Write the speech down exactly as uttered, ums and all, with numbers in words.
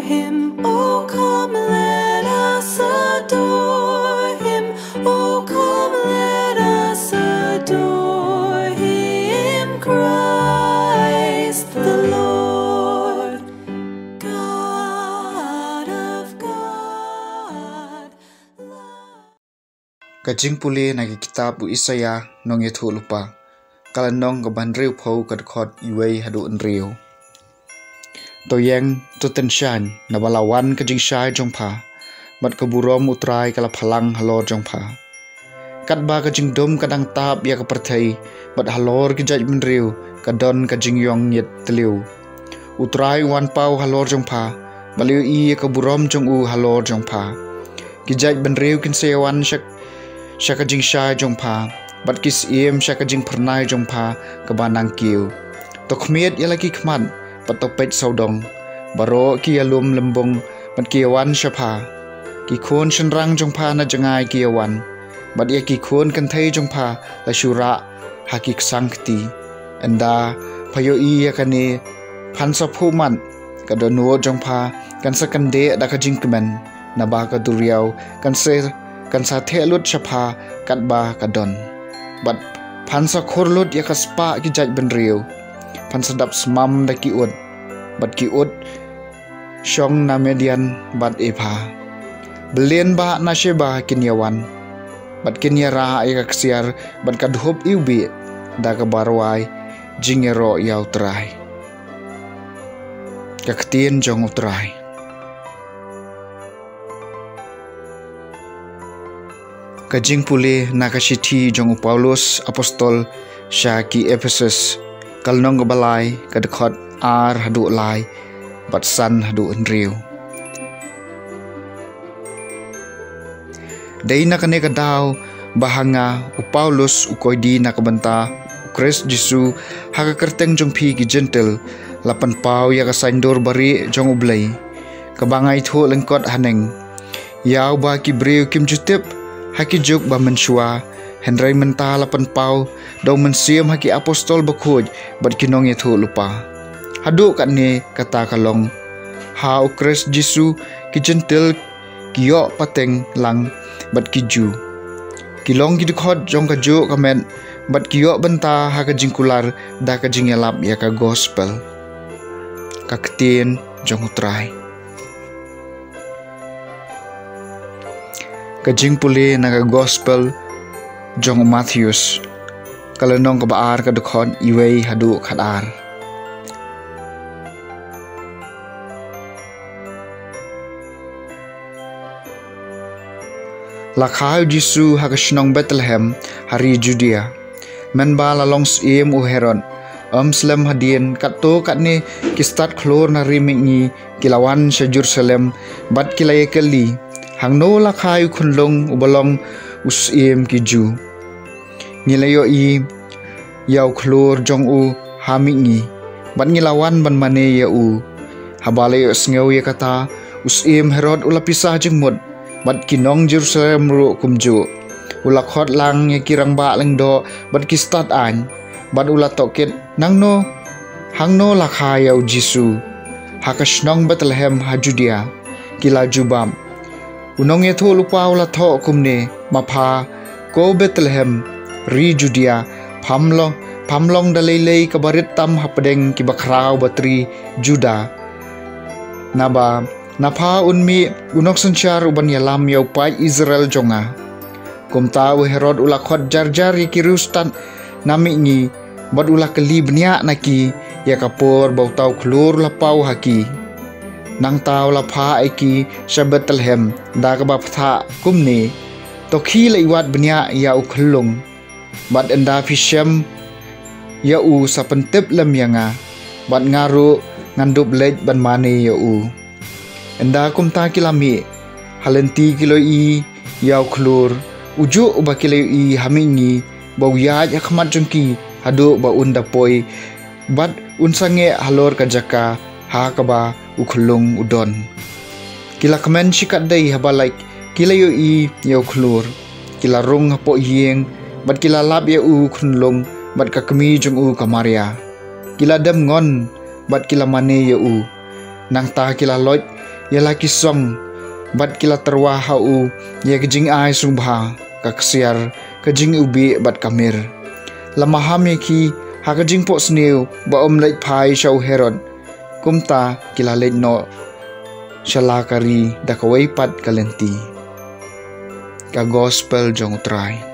Him, oh come, let us adore him. Oh come, let us adore him, Christ the Lord, God of God. Ka jingpule na ka kitab u Isaïah nongïathuhlypa, ka lynnong kaba hynriewphew, ka dkhot wei haduh hynriew. To ïeng, to tyngshaiñ, naba la wan ka jingshai jong pha, bad ka burom u Trai ka la phalang halor jong pha. Katba ka jingdum ka dang tap ïa ka pyrthei, bad halor ki jaitbynriew ka don ka jingïong ngeit tliw. U Trai u wan paw halor jong pha, bad la ïohi ïa ka burom jong u halor jong pha. Ki jaitbynriew kin sa ïawan sha, sha ka jingshai jong pha, bad ki syiem sha ka jingphyrnai jong pha kaba nang kiew. To khmied ïa la ki khmat, bad to peit sawdong. Baroh ki ïalum lymbung, bad ki ïawan sha pha. Ki khun shynrang jong pha na jngai ki ïawan, bad ïa ki khun kynthei jong pha la shu rah ha ki ksang kti. Ynda pha ïohi ïa kane, phan sa phuh mat, ka dohnud jong pha kan sa kyndeh da ka jingkmen, naba ka duriaw kan sa, kan sa theh lut sha pha katba ka don. Bad phan sa khur lut ïa ka spah ki jaitbynriew. Phan sa dap smam da ki ut, bad ki ut shong na Midian bad Epha. Byllieng bah na Sheba kin ïawan, bad kin ïarah ïa ka ksiar bad ka dhup iwbih da kaba rwai jingïaroh ïa u Trai. Ka ktien jong u Trai. Ka jingpule na ka shithi jong u Paulus apostol sha ki Ephesus, ka lynnong kaba lai, ka dkhot ar haduh lai, bad san haduh hynriew. Dei na kane ka daw ba ha nga u Paulus u koidi na ka bynta u Khrist Jisu ha ka kyrteng jong phi ki Jentil, la pynpaw ïa ka saiñdur barieh jong U Blei, kaba nga ïathuh lyngkot haneng, ïa uba ki briew kim ju tip ha ki juk ba mynshuwa, hynrei mynta la pynpaw da u Mynsiem ha ki apostol bakhuid bad ki nongïathuhlypa. Haduh katne kata ka long, ha u Khrist Jisu ki Jentil ki ïoh pateng lang bad ki Jiw. Ki long ki dkhot jong kajuh ka met, bad ki ïoh bynta ha ka jingkular da ka jingïalap ïa ka gospel. Ka ktien jong u Trai. Ka jingpule na ka gospel jong u Mathaios, ka lynnong kaba ar, ka dkhot wei haduh khatar. La kha ïa u Jisu ha ka shnong Bethlehem ha ri Judia, mynba la long syiem u Herod. Ym slem hadien, katto katne ki stad khlur na ri mihngi ki la wan sha Jerusalem bad ki la ïakylli, hangno la kha ïa u khunlung uba long u syiem ki Jiw? Ngi la ïohi ïa u khlur jong u ha mihngi, bad ngi la wan ban mane ïa u. Haba la ïohsngew ïa kata, u syiem Herod u la pisa jingmut, bad ki nong Jerusalem ruh kumjuh. U la khot lang ïa ki rangbah lyngdoh bad ki stad aiñ, bad u la tohkit, nangno, hangno la kha ïa u Jisu? Ha ka shnong Bethlehem ha Judia. Ki la jubab, u nongïathuhlypa u la thoh kumne, ma pha, ko Bethlehem, ri Judia, pham long, pham long da lei lei kaba rit tam hapdeng ki bakhraw batri Juda. Naba na pha un mih u nongsynshar uban ïalam ïa u paid Israel jong nga. Kumta u Herod u la khot jar jar ïa ki riewstad na mihngi, bad u la kylli bniah na ki ïa ka por ba uta u khlur u la paw ha ki. Nangta u la phah ïa ki sha Bethlehem da kaba phah kumne, to khie leit wad bniah ïa u khunlung, bad ynda phi shem ïa u sa pyntip lem ïa nga, bad nga ruh ngan dup leit ban mane ïa u. Ynda kumta ki la mih, ha lynti ki la ïohi ïa u khlur, u juh uba ki la ïohi ha mihngi, ba u ïaid ha khmat jong ki haduh ba un da poi, bad un sangeh halor ka jaka ha kaba u khunlung u don. Ki la kmen shikatdei haba la ki la ïohi ïa u khlur. Ki la rung hapoh ïing, bad ki la lap ïa u khunlung bad ka kmie jong u ka Maria. Ki la dem ngon bad ki la mane ïa u. Nangta ki la loit ïa la ki song, bad ki la tyrwa ha u ïa ka jingai sngewbha, ka ksiar, ka jingiwbih bad ka mir. La maham ïa ki ha ka jingphohsniew ba ym leit phai sha u Herod. Kumta ki la leit noh sha la ka ri da kawei pat ka lynti. Ka Gospel jong U Trai.